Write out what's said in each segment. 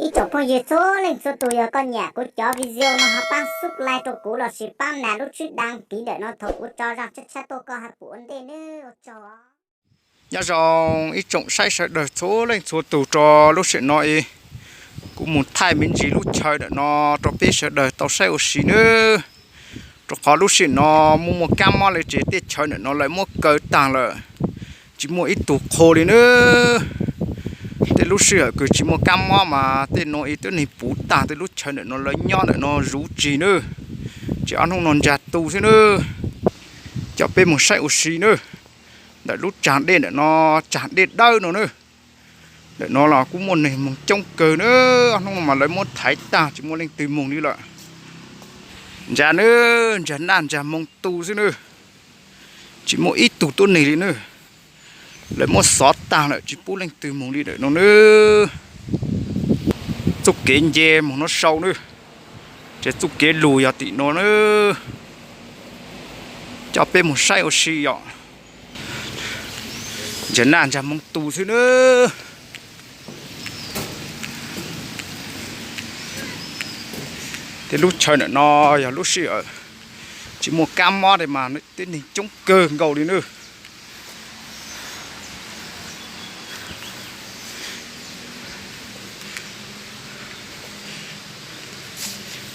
Ib tsoom phooj ywg txhua leej txhua tus, yog koj nyiam kuv cov video no ho pab subscribe rau kuv lossis pab nias lub tswb dab kiv ntawm no thaum kuv tso zaj tshab tshab tuaj koj ho pom ua ntej nawb, ua tsaug. Nyob zoo ib tsoom saib sawv daws txhua leej txhua tus, rau lub sij hawm no kuv mus thaij me ntsis lub chaw ntawm no rau peb sawv daws tau saib ua si nawb. Rau qhov lub sij hawm no muaj muaj kab mob li ces tej chaw ntawm no lawv muab kaw tag lawm, tsis muaj ib tug qhua li nawb. Tej lub sij hawm kws tsis muaj kab mob mas tej no twb neeg puv tag, tej lub chaw ntawm no lawv nyob ntawm no zuv tsis nawb. Ces ob hnub no ntsag tu xwb nawb. Coj peb mus saib ua si nawb. Ntawm lub tsag dej ntawm no, tsag dej dawb no nawb. Ntawm no los kuj muaj neeg moog coob kawg nawb, ob hnub no mas lawv muab thaiv tag tsis muaj leej twg moog li lawm. Ntsag nawb, ntsag naj ntsag moog tu xwb nawb. Tsis muaj ib tug tuab neeg li nawb. Lawv muab xov tag lawm tsis pub leej twg moog li ntawm no nawb. Txuj kev nce moog no sau nawb, ces txuj kev lug yog tim no nawb. Coj peb moog saib ua si yom. Ntsag naj ntsag moog tu xwb nawb. Tej lub chaw ntawm no yog lub sij hawm tsis muaj kab mob li mas tej neeg coob kawg nkaus li nawb.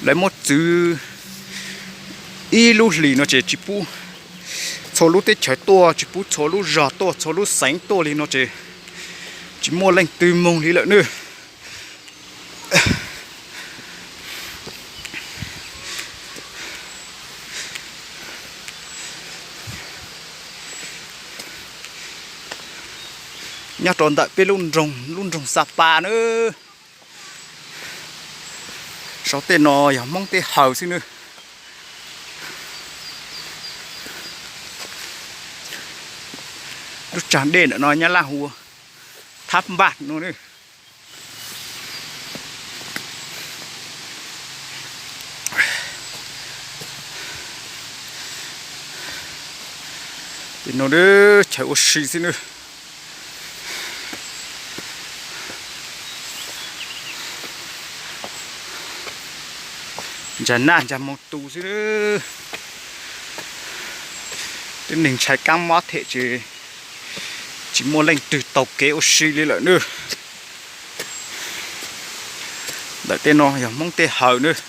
Lawv muab txwv ib lub hlis no ces tsis pub txhua lub teb chaws tuaj, tsis pub txhua lub zog tuaj, txhua lub xeev tuaj li no ces tsis muaj leej twg moog li lawm nawb. Nyob rau ntawm peb lub nroog, lub nroog Xa Pa nawb. Saum tej no yog Hmoob teb haws xwb nawb. Lub tsag dej ntawm no Nyab Laj hu ua Thab Npaj no nawb. Tim no chaw ua si xwb nawb. Ntsag naj ntsag moog tu xwb nawb. Twb neeg ntshai kab mob them ces tsis muaj leej twg taug kev ua si li lawm nawb. Ntawm tej no yog Hmoob teb haws nawb.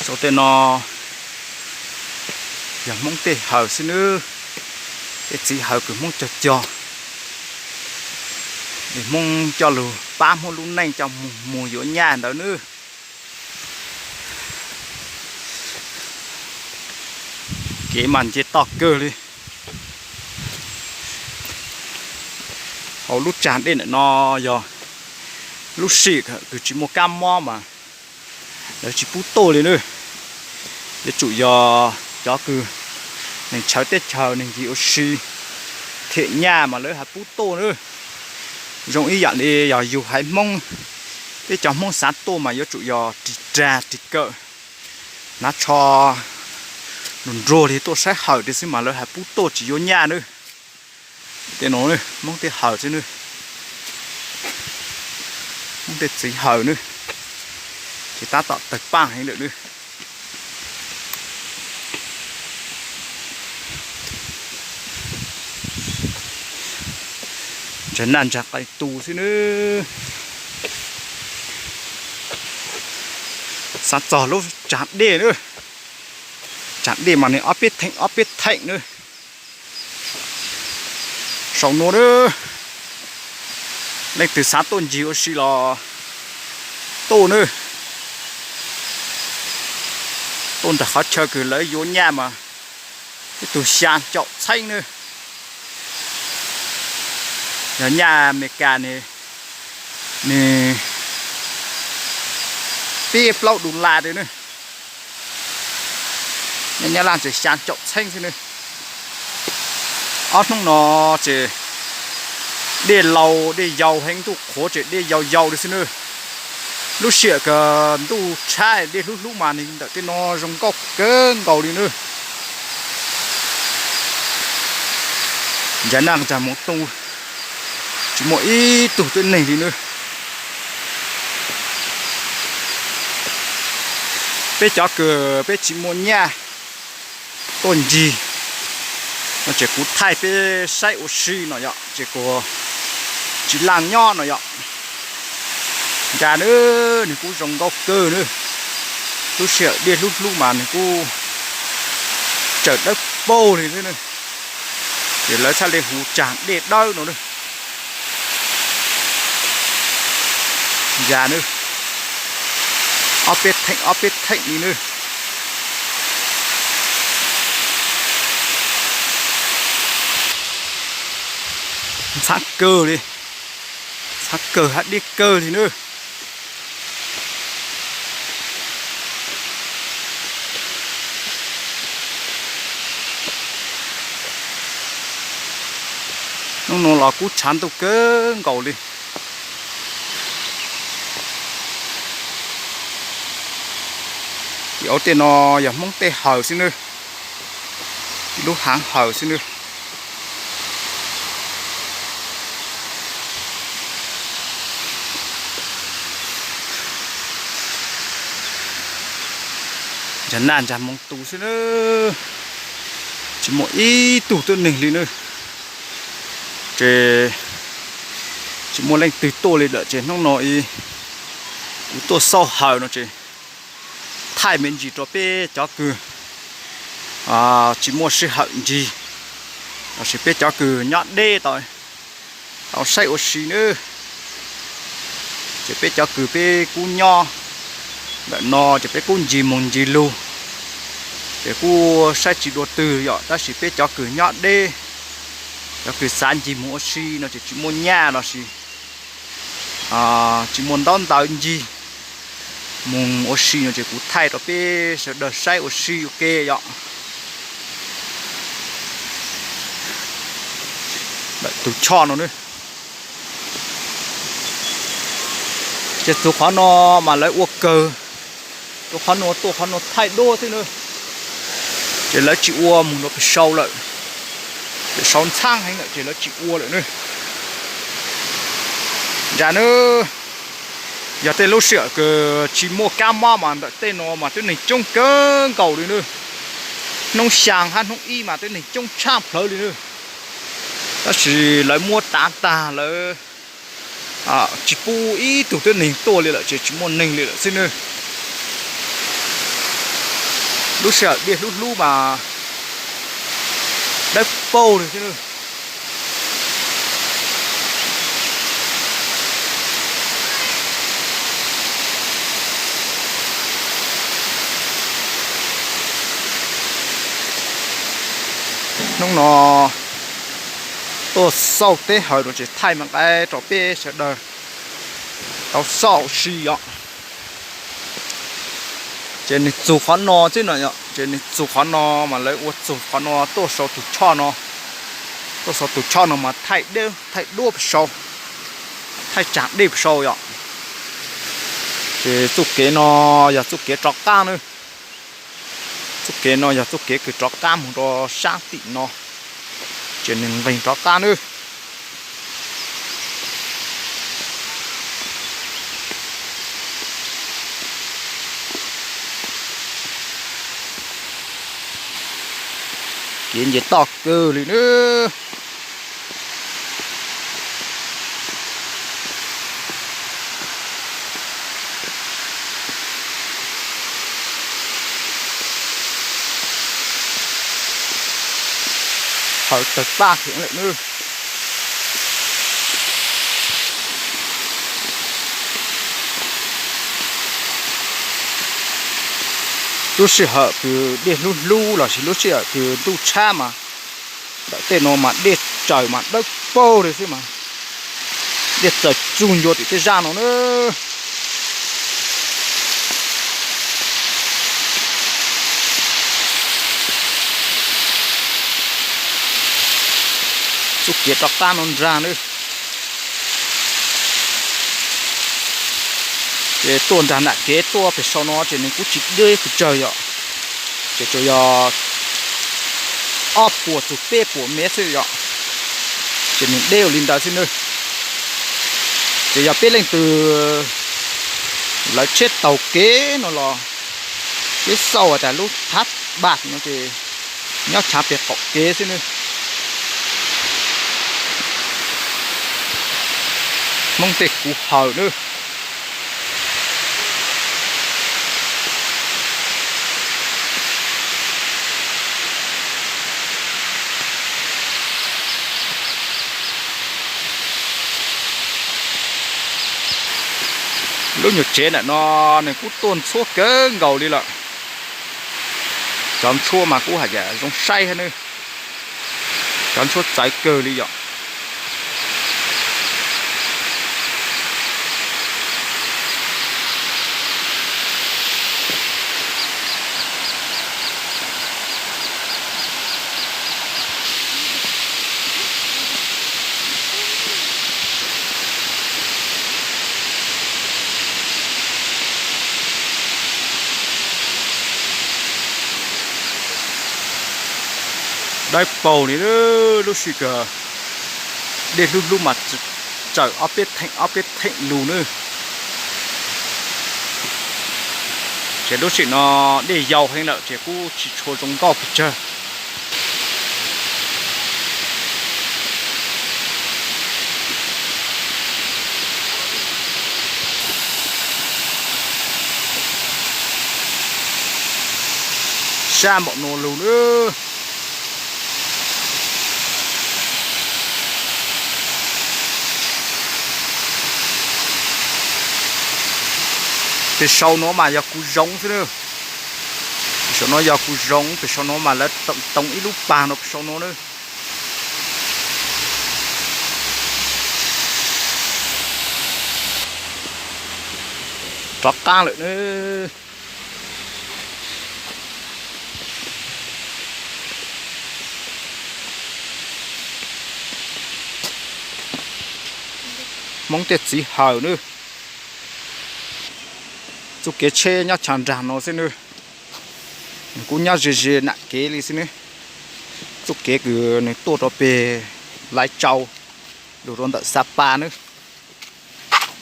Saum tej no yog Hmoob teb haws xwb nawb. Tej txiv haws kws Hmoob cog cog, es Hmoob coj lug pab Hmoob lub neej coj mus yuav nyaj ntawd nawb. Kev mas nce toj kawg li. Hauv lub tsag dej ntawm no yog lub sij hawm kws tsis muaj kab mob mas lawv tsis pub tuaj li nawb. Yuav tsum yog cov kws neeg tshawv teb chaws neeg ncig ua si them nyaj mas lawv hais pub tuaj nawb. Zoo ib yam li yog yug haiv Hmoob, peb cov Hmoob xav tuaj mas yuav tsum yog ris rag ris kawm, hnav tsho nruag nruag li tuaj saib hawm li xwb mas lawv hais pub tuaj tsis yuav nyaj nawb. Tej no Hmoob teb haws xwb nawb. Hmoob tej txiv haws nawb, ces tab tom tawg paaj heev lawm nawb. Ntsag naj ntsag qai tu xwb nawb. Xav txog lub tsag dej nawb. Tsag dej mas nws ob peb theem ob peb theem nawb. Saum nuav nawb, leej twg xav tuaj ncig ua si los tuaj nawb. Tuaj nram qhov chaw kws lawv yuav nyaj mas ib tug xyaa caum txheeb nawb. Yog nyaj Amelikas ne, nws peb plaub dollar nawb. Nyaj Nyab Laj ces xyaa caum txheeb xwb nawb. Ob hnub no ces dej laus dej yau heev, ntuj qhuav ces dej yau yau li xwb nawb. Lub sij hawm kws ntuj tshab dej hlub hlub mas nws ntawm tej no zoo nkauj kawg nkaus li nawb. Ncav naj ncav moov tu, tsis muaj ib tug tib neeg li nawb. Peb cov kws peb tsis muaj nyaj tuaj ncig no ces kuv thaij peb saib ua si no yom, ces kuv tsis laj nyob no yom. Ncav nawb, nws kuj zoo nkauj kawg nawb. Lub sij hawm dej hlub hlub mas nws kuj tsawm dawb paug li nawb. Ces lawv txhaj li hu tsag dej dawb no nawb. Ncav nawb, ob peb theem ob peb theem li nawb. Ntxhab kawg li, ntxhab kawg hab deb kawg li nawb. Hnub no los kub tshav ntuj kawg nkaus li. Tim hauv tej no yog Hmoob tej hawm xwb nawb, lub haav hawm xwb nawb. Ncav naj ncav moov tu xwb nawb, tsis muaj ib tug tib neeg li nawb. Ces tsis muaj leej twg tuaj li lawm ces hnub no kuv tuaj xauj hawm no ces thaij me ntsis rau peb cov kws tsis muaj sij hawm ncig lossis peb cov kws nyob deb tau, tau saib ua si nawb. Ces peb cov kws peb kuj nyob ntawm no ces peb kuj ncig moog ncig lug, ces kuj saib tsis dua twg yom, tab sis peb cov kws nyob deb, cov kws xav ncig moog ua si no ces tsis muaj nyaj lossis tsis muaj ntaub ntawv ncig moog ua si no ces kuv thaij rau peb sawv daws saib ua si ua ke yom. Tus choj no nawb. Ces txug qhov no mas lawv ua kawg, rau qhov no tuaj qhov no thaij duab xwb nawb. Ces lawv tsis ua moog rau pem sau lawm, pem sau ntxhab heev lawm ces lawv tsis ua lawm nawb. Ncav nawb, yog tej lub sij hawm kws tsis muaj kab mob mas ntawm tej no mas tib neeg coob kawg nkaus li nawb. Hnub xyaa hab hnub ib mas tib neeg coob tshaj plawg li nawb. Tab sis lawv muab tav tag lawv tsis pub ib tug tib neeg tuaj li lawm ces tsis muaj neeg li lawm xwb nawb. Lub sij hawm dej hlub hlub mas dawb paug li xwb nawb. Hnub no tuaj xauj teb hawm no ces thaij mas nqaij rau peb sawv daws tau xauj si yom. Ces nws txug qhov no xwb no, ces nws txug qhov no mas lawv ua txug qhov no tuaj sau tus choj no, tuaj sau tus choj no mas thaij dej thaij duab pem sau, thaij tsag dej pem sau yom. Ces txuj kev no yog txuj kev rov qab nawb. Txuj kev no yog txuj kev kws rov qab moog rau saab tim no, ces nws nqes rov qab nawb. Kev nce toj kawg li nawb. Hawm tawg paj heev lawm nawb. Lub sij hawm kws dej hlub hlub lossis lub sij hawm kws ntuj tshab mas ntawm tej no mas dej tsaws mas dawb paug li xwb mas, dej tsaws tsuj ncua tim tej zaj no nawb. Txuj kev rov qab no nrag nawb. Ces tuaj nrag nam kev tuaj pem saum no ces nws kuj tsis deb pes tsawg yom, ces tsuas yog ob puas txug peb puas mev xwb yom. Ces nws deb li ntawd xwb nawb. Ces yog peb leej twg lawv tsheb taug kev no los peb xauj tas lub thab npaj no ces nyob chav pem qaum kev xwb nawb. Hmoob tej kuv hawm nawb. Lub nyuag tsev ntawm no nws kuj tuaj ntxhuab kawg nkaus li lawm. Cov ntxhuab mas kuj hais tias zoo saib thiab nawb. Cov ntxhuab txawv kawg li yom. Dawb paug li, lub sij hawm dej hlub hlub mas tsawm ob peb theem ob peb theem lug nawb. Ces lub sij hawm no dej yau heev lawm ces kuj tsis tshua zoo nkauj pes tsawg. Sab npaum no lug nawb. Pem saum no mas yog kuv zoov xwb nawb. Pem saum no yog kuv zoov, pem saum no mas lawv toov ib lub pag no pem saum no nawb. Rov qab lawm nawb. Hmoob tej txiv hawm nawb. Txuj kev tsheb nyob chav nraag no xwb nawb. Nws kuj nyob ze ze nam kev li xwb nawb. Txuj kev kws nws tuaj rau peg Laiv Tsau lug rau ntawm Xa Pa nawb.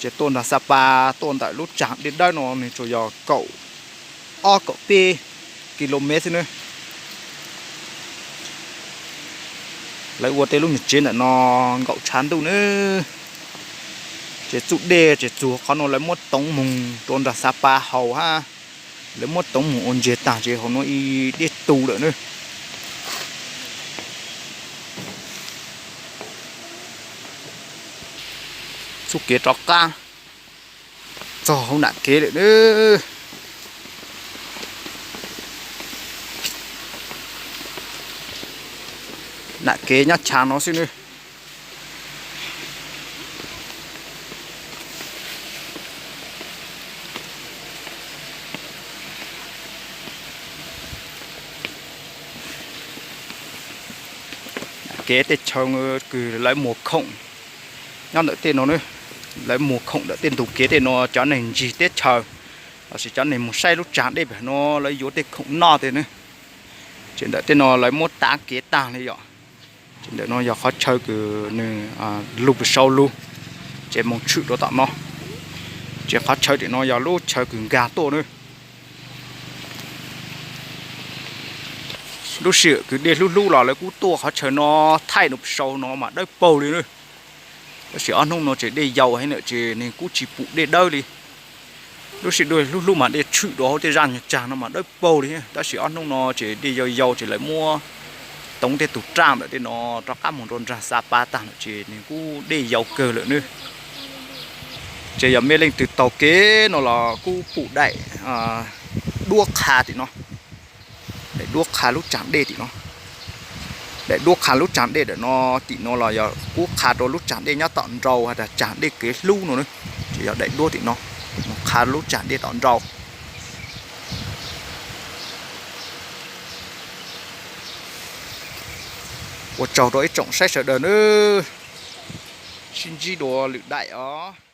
Ces tuaj nraag Xa Pa tuaj ntawm lub tsaag dej dawb no nws tsuas yog kaum ob kaum peb kis lus mev xwb nawb. Lawv ua tej lub nyuag tsev ntawm no nkaum tshav ntuj nawb. Ces txuj dej ces txug qhov no lawv muab toov moog rau nraag Xa Pa haus hab. Lawv muab toov moog ua ntseg taag ces hauv no ib dej tu lawm nawb. Txuj kev rov qab txog hauv nam kev lawm nawb. Nam kev nyob chav no xwb nawb. Kev tej chaw kws lawv muag khoom nyob ntawm tej no nawb. Lawv muag khoom ntawm tej ntug kev tej no cov neeg ntsig teb chaws lossis cov neeg moog saib lub tsaag dej pem no lawv yuav tej khoom noj tej nawb. Ces ntawm tej no lawv muab tav kev taag li yom. Ces ntawm no yog qhov chaw kws nws lug pem saud lug, ces moog tshwm rau tom no. Ces qhov chaw tim no yog lub chaw kws nkag tuaj nawb. Lub sij hawm kws dej hlub hlub los lawv kuj tuaj qhov chaw no thaij no pem saud no mas dawb paug li nawb. Tab sis ob hnub no ces dej yau heev lawm ces nws kuj tsis pum dej dawb li. Lub sij hawm dej hlub hlub mas dej tshwm rau hauv tej zaj nyuag tsaag no mas dawb paug li, tab sis ob hnub no ces dej yau yau ces lawv muab toov tej tug raj ntawm tej no rov qab moog rau nraag Xa Pa taag lawm ces nws kuj dej yau kawg lawm nawb. Ces yog mej leej twg taug kev no los kuj pum daim duab qha tim no. Daim duab qha lub tsaag dej tim no. Daim duab qha lub tsaag dej ntawm no tim no los yog kuj qha rau lub tsaag dej nyob tom nrau has tas tsaag dej kev hlub no nawb. Ces yog daim duab tim no moog qha lub tsaag dej tom nrau. Ua tsaug rau ib tsoom saib sawv daws nawb. Sib ntsib dua lwm daim os.